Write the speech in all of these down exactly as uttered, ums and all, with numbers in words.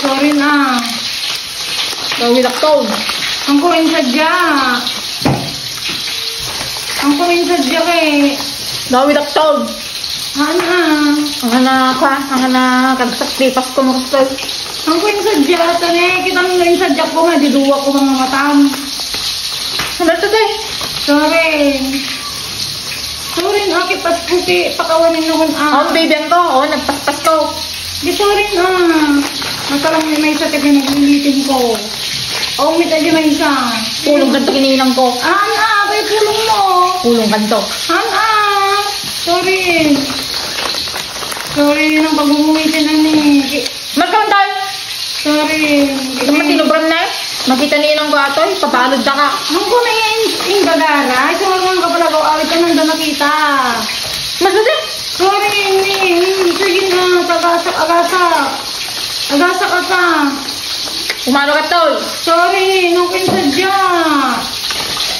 Sorry na. Gawid akto. Ang kuwin sadya. Ang kuwin sadya kay. Gawid akto. Ano ah? Ang anak ka, ang anak, kagsak di Pasko mo gusto. Ang kuwin sadya, ito ne, kitang kuwin sadya ko nga, di duwa ko mga matan. Ano to, te? Sorry. Sorry, no, kipas-, ki-, pakawanin naman, ah. Oh, baby, ang ko. Oh, nagpaspas ko. Di, sorry, ah. Masalang ni Maysa, taga naglilitin ko. Oh, may taga Maysa. Pulong kanto kininang ko. Ah, ano, ah, abay, pulong mo. Pulong kanto. Ah, ah. Sorry. Sorry, nang pag-uwitin na ni. Magkauntal! Sorry. Ito matinubran na eh. Makita ni inang ko atoy, pabalod da ka. Ang ko na yan, yung gagara. Ay, sumarungan ka pala ko, awit ka nang da makita. Masusi? Sorry, ni, ni, sige na, pag-asak, agasak. Agasak ka pa. Umano ka, toy? Sorry, no, kinsadya.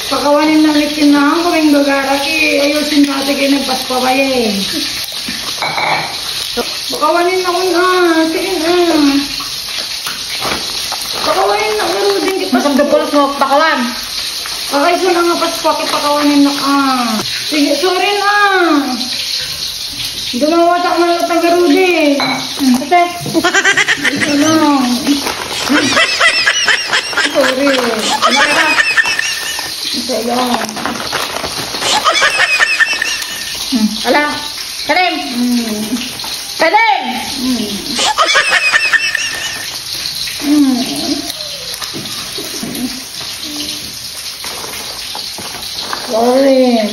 Pakawanin na ulit yun na, ang kaming gagara, ki, ayusin natin kayo nagpaspabayin. Pakawanin na ko na. Sige na. Pakawanin na ko, Rudy. Masang dapulos mo, pakawan. Ay, so na nga, Pasko, pakawanin na ka. Sige, sorry na. Dumawa sa mga taga Rudy. Ate. Ito lang. Sorry. Ito lang. Hmm, ala. Kalim! Hmm. Kalim! Hmm. Hmm. Kalim!